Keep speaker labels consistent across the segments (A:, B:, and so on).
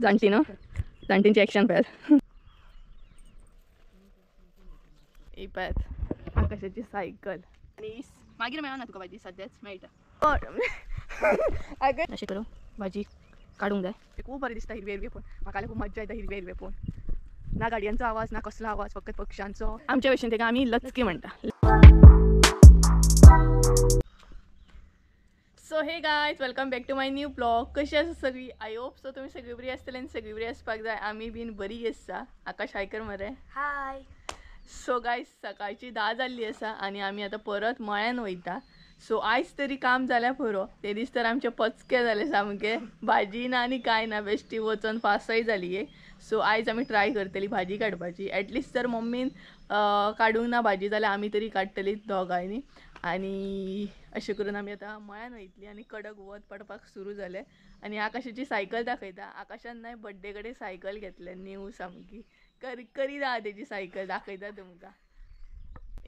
A: जाणटी न्हू, जाणटींची एक्शन पळयात. ही पळयात आकाशाची सायकल. आनी मागीर मेळना तुका भाजी, सद्याच मेळटा. अशें करूं भाजी काडूंक जाय. खूब बरें दिसता हिरवे हिरवे पळोवन, म्हाका खूब मज्जा येता हिरवे हिरवे पळोवन. ना गाडयांचो आवाज ना कसलो आवाज, फक्त पक्ष्यांचो. आमच्या भशेन तेका आमी लचकी म्हणटा. So hey guys, welcome back to my new blog. कशी आसा सगळी? I hope so तुमी सगळी बरी आसतली आनी सगळी बरी आसपाक जाय. आमी बीन बरी आसा. आकाश हाय कर मरे.
B: हाय.
A: सो गायज, सकाळची 10 जाल्ली आसा आनी आमी आतां परत मळ्यान वयता. सो आयज तरी काम जाल्यार पुरो. ते दीस तर आमचे पचके जाले सामके, भाजी ना आनी कांय ना, बेश्टी वचोन फासय जाली एक. सो आयज आमी ट्राय करतली भाजी काडपाची. एटलिस्ट जर मम्मीन काडूंक ना भाजी जाल्यार आमी तरी काडटली दोगांयनी. आनी अशें करून आमी आतां मळ्यान वयतली. आनी कडक वत पडपाक सुरू जालें. आनी आकाशाची सायकल दाखयता. आकाशान नाय बड्डे कडेन सायकल घेतल्या न्यू सामकी, करकरीत आहा तेजी सायकल. दाखयता तुमकां.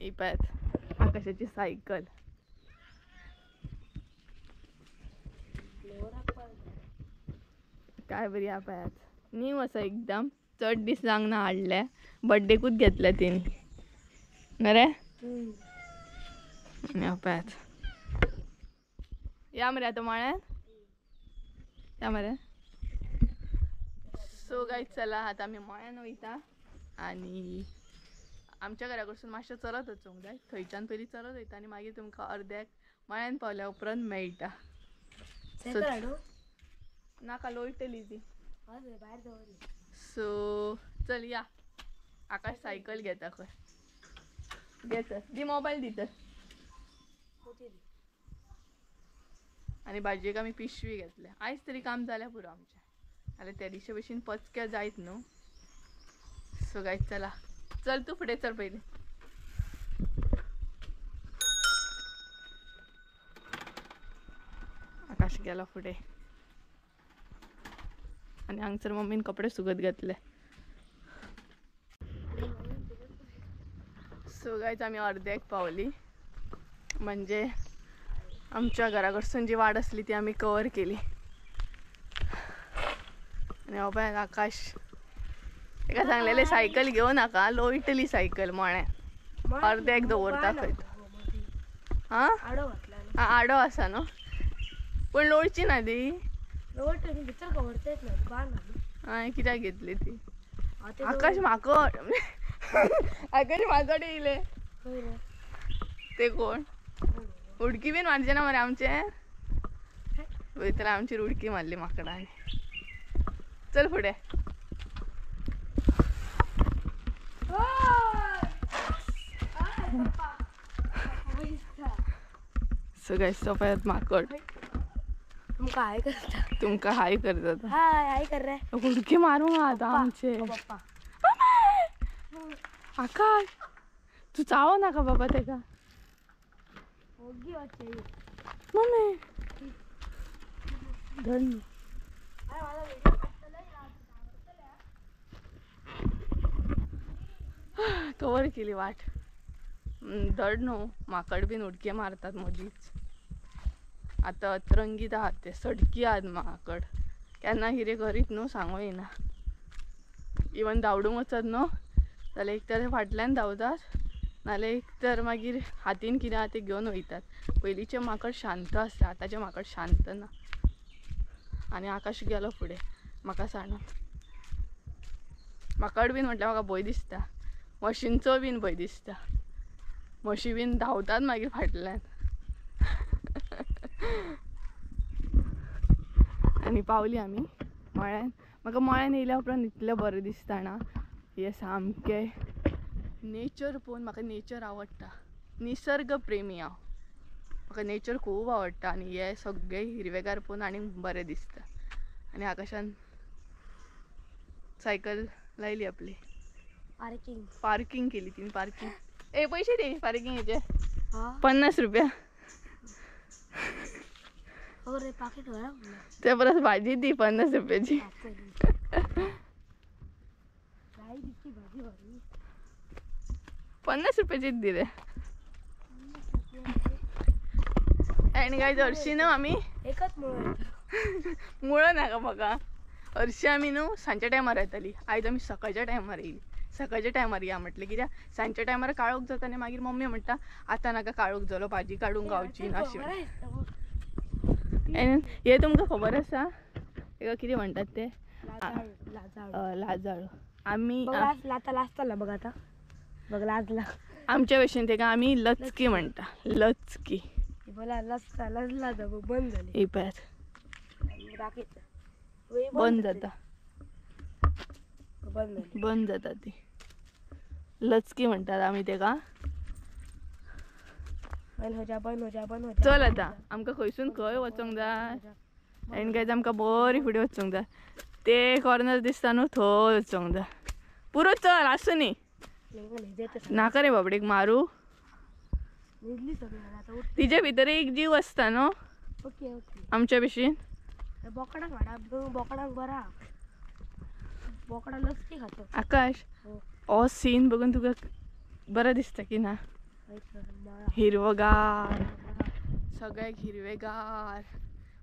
A: ही पळयात आकाशाची सायकल. काय बरी आहा पळयात, न्यू आसा एकदम. चड दीस जावंक ना हाडल्या, बड्डेकूच घेतल्या तेणी मरे. आनी पळयात या मरे आतां मळ्यान या मरे. सो गायज चला आतां आमी मळ्यान वयता. आनी आमच्या घरा कडसून मातशें चलत वचूंक जाय. थंयच्यान पयलीं चलत वयता आनी मागीर तुमकां अर्द्याक मळ्यान पावल्या उपरांत मेळटा. नाका लोळटली ती. सो चल या. आकाश सायकल घेता खंय. घे चल, दी मोबायल दी तर. आनी भाजयेक आमी पिशवी घेतल्या. आयज तरी काम जाल्यार पुरो आमचें, नाल्यार त्या दिशे भशेन पचक्या जायत न्हू. सो गायज चला, चल तूं फुडें चल पयलीं. आकाश गेला फुडें. आनी हांगसर मम्मीन कपडे सुकत घातले. सो गायज आमी अर्द्याक पावली. म्हणजे आमच्या घरा कडसून जी वाट आसली ती आमी कवर केली. आनी हो पळय आकाश, तेका सांगलेलें सायकल घेवं नाका, लोळटली सायकल मळ्यान. अर्द्याक दवरता खंय. आं आडो आसा न्हू, पूण लोळची ना ती. हांवें कित्याक घेतली ती? आकाश माकड, आकाश माकड येयले. ते कोण उडकी बीन मारचे ना मरे आमचे. वयतले आमचेर उडकी मारली माकडांनी. चल फुडें. सो गायज तो पळयात माकड.
B: तुमका हाय करता.
A: तुमका हाय करता.
B: हाय हाय कर रे.
A: उडकी मारूंक आतां आमचे. आकाश तूं चावो नाका बाबा तेका. मम्मी धर. कवर केली वाट. धड न्हू, माकड बीन उडकी मारतात मदींच. आतां अतरंगीत आहात ते, सडकी आहात माकड. केन्ना कितें करीत न्हू सांगू येना. इवन धांवडूंक वचत न्हू जाल्यार एक तर फाटल्यान धांवतात, नाल्यार एक तर मागीर हातीन कितें आहा तें घेवन वयतात. पयलींचे माकड शांत आसता, आतांचे माकड शांत ना. आनी आकाश गेलो फुडें म्हाका सांडून. माकड बीन म्हटल्यार म्हाका भंय दिसता. म्हशींचो बीन भंय दिसता. म्हशी बीन धांवतात मागीर फाटल्यान. आनी पावली आमी मळ्यान. म्हाका मळ्यान येयल्या उपरांत इतलें बरें दिसता ना. हें सामकें नेचर पळोवन म्हाका नेचर आवडटा. निसर्ग प्रेमी हांव. म्हाका नेचर खूब आवडटा. आनी हे सगळे हिरवेगार पळोवन आनी बरें दिसता. आनी आकाशान सायकल लायली आपली.
B: पार्किंग
A: पार्किंग केली तिने. पार्किंग ए पैसे दे पार्किंगेचे 50 रुपया. ते परत भाजी दी 50 रुपयाची. 50 रुपयाचीच दिले. आनी गायज हरशीं न्हू आमी
B: एकच मुळो
A: मुळो नाका म्हाका. हरशीं आमी न्हू सांजच्या टायमार येताली, आयज आमी सकाळच्या टायमार येयली. सकाळच्या टायमार या म्हटलें कित्याक सांजच्या टायमार काळोख जाता आनी मागीर मम्मी म्हणटा आतां नाका काळोख जालो भाजी काडूंक गावची ना अशी. हे तुमकां खबर आसा हेका कितें म्हणटात ते? लाजाळू. आमी
B: लाजताला बघ आता, बघ लाजला.
A: आमच्या भशेन तेका आमी लचकी म्हणटा, लचकी.
B: लजला बंद जाली.
A: ही पळयात बंद जाता, बंद जाता ती. लचकी म्हणटात आमी तेका.
B: बंद हो जा, बंद हो जा, बंद हो जा.
A: चल आतां आमकां खंयसून खंय वचोंक जाय. आनी गायज आमकां बरी फुडें वचोंक जाय. ते कॉर्नर दिसता न्हू थंय वचोंक जाय. पुरो चल आसूं न्ही. नाका रे बाबडेक मारू. तिजे भितर एक जीव आसता न्हू आमच्या भशेन.
B: बोकडाक हाडा, बोकडाक बरा, बोकडा लचकी खाता.
A: आकाश हो सीन बघून तुका बरें दिसता की ना? हिरवगार, सगळ्याक हिरवेगार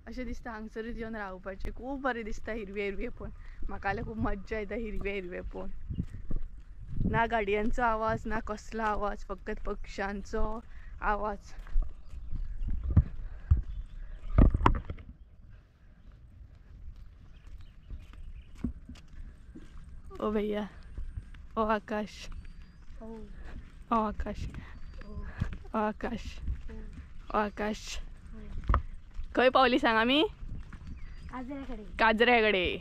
A: अशें दिसता. हांगसरूच येवन रावपाचें खूब बरें दिसता. हिरवे हिरवे पळोवन म्हाका जाल्यार खूब मज्जा येता. हिरवे हिरवे पळोवन ना गाडयांचो आवाज ना कसलो आवाज, फकत पक्ष्यांचो आवाज. ओ भैया, ओ आकाश, ओ आकाश, ओ आकाश, ओ आकाश. खंय पावली सांग आमी? काजऱ्याकडे.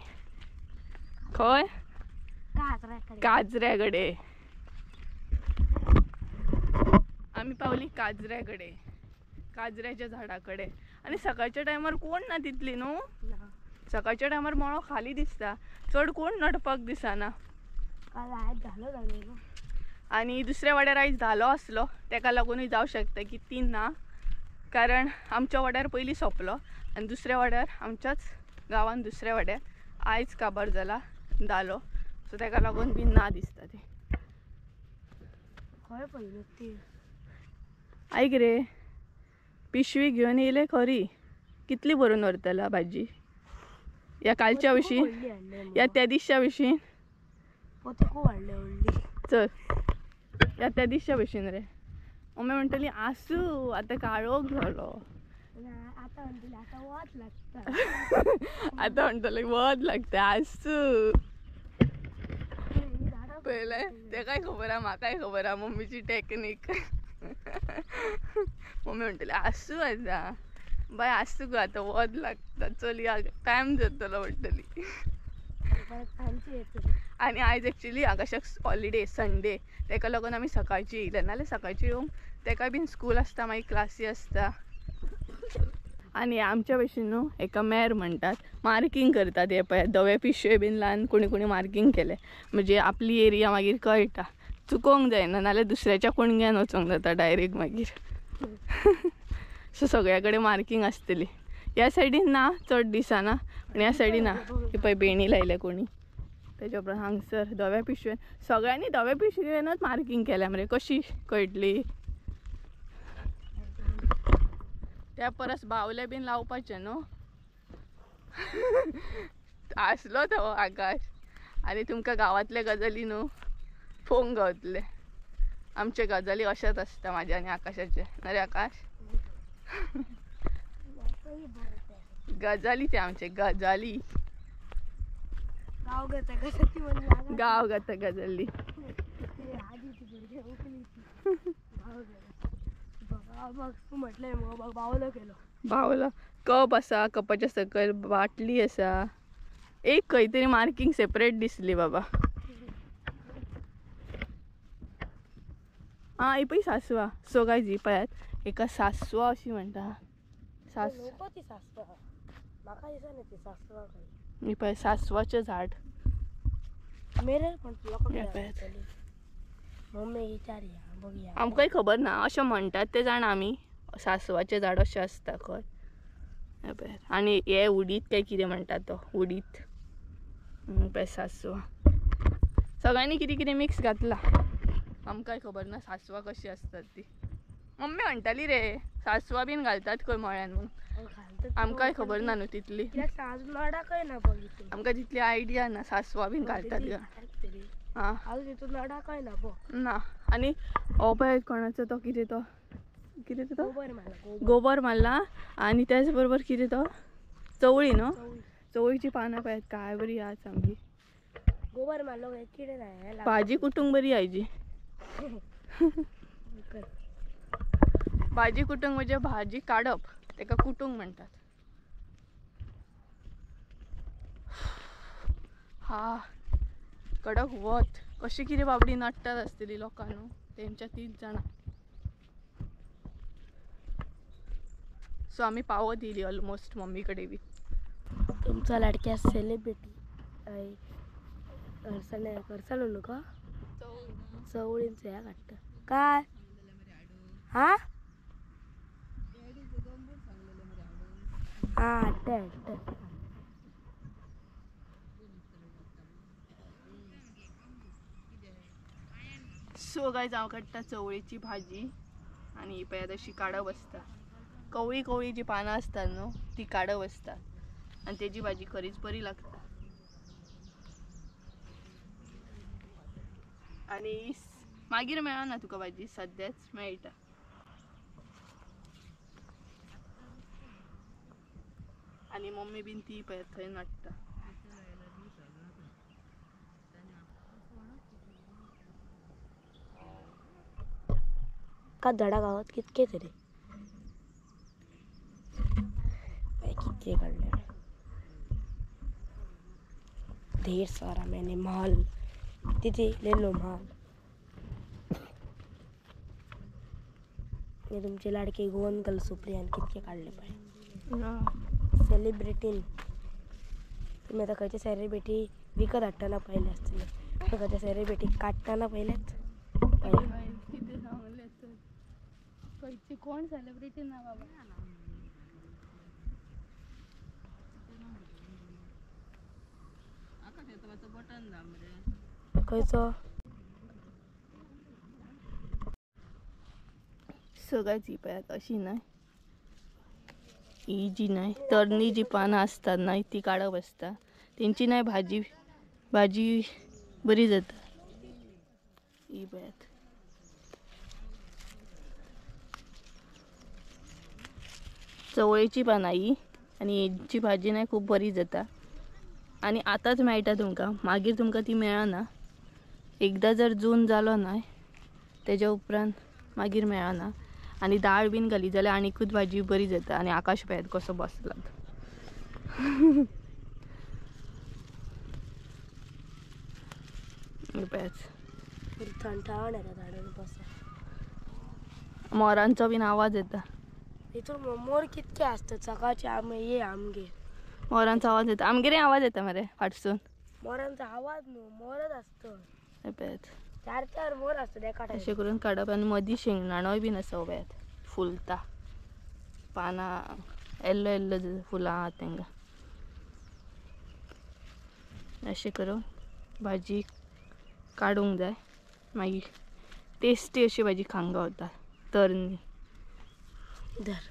A: खंय? काजऱ्याकडे आमी पावली. काजऱ्याकडे, काजऱ्याच्या झाडाकडे. आनी सकाळच्या टायमार कोण ना तितली न्हू. सकाळच्या टायमार मळो खाली दिसता, चड कोण नडपाक दिसना. आनी दुसऱ्या वाड्यार आयज धालो आसलो, तेका लागूनय जावं शकता की ती ना, कारण आमच्या वाड्यार पयलीं सोंपलो आनी दुसऱ्या वाड्यार आमच्याच गांवान दुसऱ्या वाड्यार आयज काबार जाला धालो. सो तेका लागून बी ना दिसता ती. आयक रे, पिशवी घेवन येयले खरी, कितली भरून व्हरतला भाजी? या कालच्या भशेन या त्या दिसच्या भशेन? चल या त्या दिसच्या भशेन रे. मम्मी म्हणटली आसूं आतां काळोख जालो, आतां म्हणटली वत लागता, आसूं. पळयलें, तेकाय खबर आहा म्हाकाय खबर आहा मम्मीची टॅक्नीक. मम्मी म्हणटली आसूं आतां बाय, आसूं गो आतां वत लागता, चल या टायम जातलो म्हणटली. आनी आयज एक्चुली आकाशाक हॉलिडे संडे, तेका लागून आमी सकाळची येयले. नाल्यार सकाळची येवंक तेका बीन स्कूल आसता, मागीर क्लासी आसता. आनी आमच्या भशेन न्हू एका मेर म्हणटात, मार्कींग करतात. हे पळय धवे पिशवे बीन लावन कोणी कोणी मार्कींग केलें, म्हणजे आपली एरिया मागीर कळटा, चुकोवंक जायना, नाल्यार दुसऱ्याच्या कुणग्यान वचोंक जाता डायरेक्ट मागीर. सो सगळ्या कडेन मार्कींग आसतली. ह्या सायडीन ना चड दिसना, पूण ह्या सायडीन ना. ही पळय बेणी लायल्या कोणी, तेच्या उपरांत हांगसर धव्या पिशवेन सगळ्यांनी धव्या पिशवेनच मार्कींग केल्या मरे, कशी कळटली? त्या परस बावले बीन लावपाचे न्हू. आसलो तो आकाश. आनी तुमकां गांवांतले गजाली न्हू पळोवंक गावतले. आमचे गजाली अशेंच आसता म्हाज्या आनी आकाशाचे. ना रे आकाश? गजाली ते आमचे गजाली. गांव गाता गजाली. बावलो कप आसा, कपाच्या सकयल बाटली आसा, एक खंय तरी मार्कींग सेपरेट दिसली बाबा. आं ही पळय सासवां. सो गायज ही पळयात, एका सासवां अशी म्हणटा. ही पळय सासवाचें झाड. आमकांय खबर ना, अशें म्हणटात ते जाणा आमी, सासवाचें झाड अशें आसता खंय. आनी हे उडीद काय कितें म्हणटा तो उडीद. पळय सासवां सगळ्यांनी कितें कितें मिक्स घातलां. आमकांय खबर ना सासवां कशी आसतात ती. मम्मी म्हणटाली रे सासवां बीन घालतात खंय मळ्यान म्हणून. आमकांय खबर ना न्हू तितली.
B: कित्याक सांग अजून नडाकय ना बघ इतून.
A: आमकां तितली आयडिया ना. सासवां बीन घालतात गा. हां
B: अजून तितून नडाकय ना बघ
A: ना. आनी हो पळय कोणाचो तो कितें तो कितें तो
B: गोबर मारला.
A: गोबर मारला. आनी त्याच बरोबर कितें तो चवळी न्हू, चवळीची पानां पळयात काय बरी आहा सामकी.
B: गोबर मारलो किडें जाय.
A: भाजी कुटूंक बरी आयजी. भाजी कुटूंक म्हणजे भाजी काडप, तेका कुटूंक म्हणटात. हा कडक वत कशी कितें बाबडी नडटात आसतली लोकां न्हू, तेंच्या तीच जाणा. सो आमी पावत येयली ऑलमोस्ट मम्मी कडेन बी.
B: तुमचा लाडक्या सेलिब्रिटी करसाल न्हू चवळींचो ह्या काडटा काय. हा हा हाडटा हाडटा.
A: सो गायज हांव काडटा चवळीची भाजी. आनी ही पळयात अशी काडप आसता. कवळी कवळी जी पानां आसतात न्हू ती काडप आसता आनी तेजी भाजी खरीच बरी लागता. आनी मागीर मेळना तुका भाजी, सद्याच मेळटा. आनी मम्मी बीन ती पळयात थंय नडटा.
B: का धडा गावात कितके तरी कितके काढले ढेर सारा मैंने माल दीदी ले लो माल. हे तुमचे लाडके गोवन गर्ल सुप्रियान कितके काढले पाहिजे सेलिब्रिटीन. तुम्ही आता खंयचे सेलिब्रिटी विकत हाडटना पळयले आसतले, खंयचे सेलिब्रिटी काडटना पळयल्यात.
A: खंयची कोण सेलिब्रिटी ना बाबा.
B: खंयचो
A: सगळ्याच ही पळयात अशी न्हय ही जी न्हय तरणी जी पानां आसतात न्हय ती काडप आसता. तेंची न्हय भाजी भाजी बरी जाता. ही पळयात चवळीची पानां ही. आनी हेची भाजी न्हय खूब बरी जाता. आनी आतांच मेळटा तुमकां, मागीर तुमकां ती मेळना. एकदां जर जून जालो न्हय तेज्या उपरांत मागीर मेळना. आनी दाळ बीन घाली जाल्यार आनीकूच भाजी बरी जाता. आनी आकाश पळयात कसो बसला. पळयात मोरांचो बीन आवाज येता.
B: हितून मोर कितके आसतात सकाळचे. आमी ये आमगेर
A: मोरांचो आवाज येता. आमगेर आवाज येता मरे फाटसून.
B: मोरांचो आवाज न्हू मोरच आसता.
A: पळयात
B: चार चार मोर आसता एका.
A: अशें करून काडप. आनी मदीं शेंगदाणोय बीन आसा पळयात फुलता पानां येल्लो येल्लो फुलां आहा तेंकां. अशें करून भाजी काडूंक जाय. मागीर टेस्टी अशी भाजी खावंक गावता तरणी.
B: धर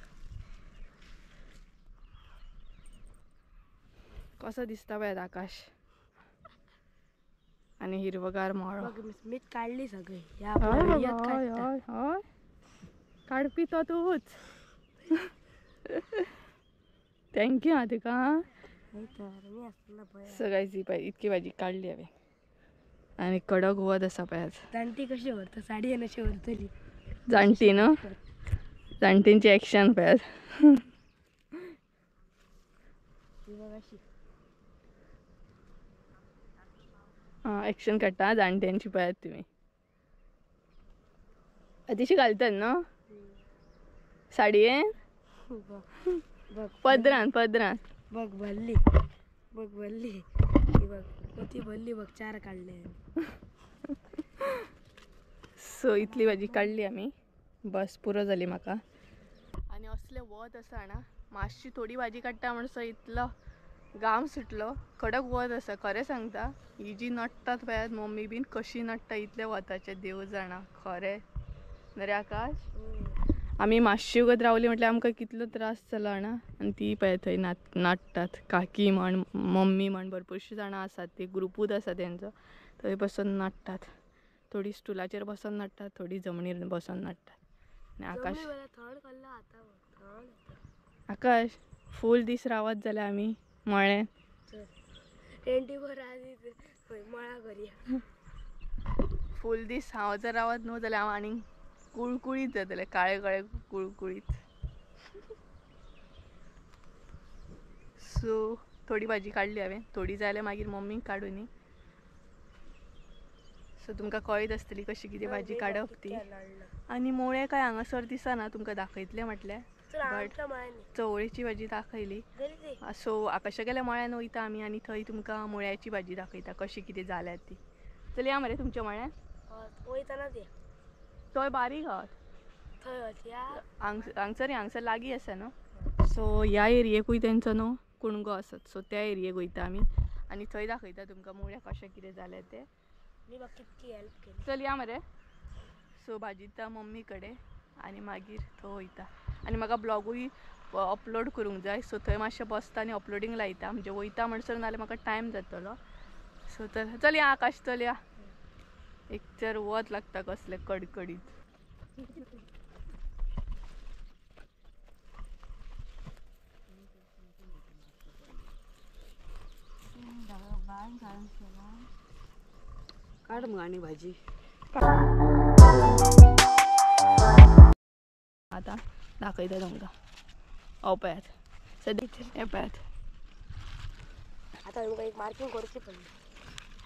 A: कसो दिसता पळयात आकाश आनी हिरवगार मळो.
B: मीठ काडली सगळी.
A: हय हय हय काडपी तो तूंच. Thank you हा तुका. सगळ्याची इतकी भाजी काडली हांवें. आनी कडक वत आसा पळयात.
B: जाणटी कशी व्हरता साडयेन अशी व्हरतली
A: जाणटी न्हू, जाणटींची एक्शन पळयात. आं एक्शन काडटा जाणट्यांची पळयात तुमी. तशी घालतात न्हू साडयेन पदरान पदरान.
B: बघ भरली बघ भरली बघ ती भरली बघ चार काडले.
A: सो इतली भाजी काडली आमी. बस पुरो जाली म्हाका. आनी असलें वत आसा ना, मातशी थोडी भाजी काडटा म्हणसर इतलो घाम सुटलो. कडक वत आसा खरें सांगता. ही जी नडटात पळयात मम्मी बीन कशी नडटा इतल्या वताचें देव जाणा खरें. न्हय रे आकाश? आमी मातशी वगत रावली म्हटल्यार आमकां कितलो त्रास जाला ना. आनी ती पळय थंय नाट्टात काकी म्हण मम्मी म्हण भरपूरशीं जाणां आसात, ती ग्रुपूच आसा तेंचो, थंय बसून नाट्टात. थोडी स्टुलाचेर बसून नाट्टात, थोडी जमनीर बसून नाट्टात. आनी आकाश आकाश फूल दीस रावत जाल्यार आमी मळ्यान
B: 24 मळा करया.
A: फूल दीस हांव जर रावत न्हू जाल्यार हांव आनीक कुळकुळीत जातलें, काळे काळे कुळकुळीत. सो थोडी भाजी काडली हांवें, थोडी जाल्यार मागीर मम्मीक काडूनी. सो तुमकां कळीत आसतली कशी कितें भाजी काडप ती. आनी मुळे काय हांगासर दिसना, तुमकां दाखयतलें म्हटल्यार, बट चवळीची भाजी दाखयली. सो आकाशा गेल्या मळ्यान वयता आमी आनी थंय तुमकां मुळ्याची भाजी दाखयता कशी कितें जाल्या ती. चल या मरे तुमच्या मळ्यान
B: वयतना ती
A: तोय बारीक आहा हांगसर, हांगसर लागीं आसा न्हू. सो ह्या एरियेकूय तेंचो न्हू कुणगो आसत, सो त्या एरियेक वयता आमी आनी थंय दाखयता तुमकां मुळे कशें कितें जालें तें. चल या मरे. सो भाजी दिता मम्मी कडेन आनी मागीर थंय वयता. आनी म्हाका ब्लॉगूय अपलोड करूंक जाय, सो थंय मातशें बसता आनी अपलोडींग लायता, म्हणजे वयता म्हणसर नाल्यार म्हाका टायम जातलो. सो चल चल या आकाश, चल या. एक तर वत लागता कसलें कडकडीत.
C: काड मग आनी भाजी
A: आतां दाखयता तुमकां. हो पळयात सद्या, हें पळयात.
B: आतां तुमकां एक मार्कींग करची पडली,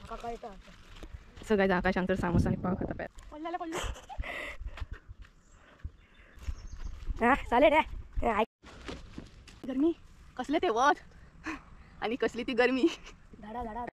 B: म्हाका कळटा आतां.
A: सगळ्या आकाश हांगसर सामोसा आनी पाव खाता पळयात. पडलें पडलें.
B: हां चालेल रे.
A: गरमी कसलें तें वत आनी कसली ती गरमी.
B: धाडा धाडा.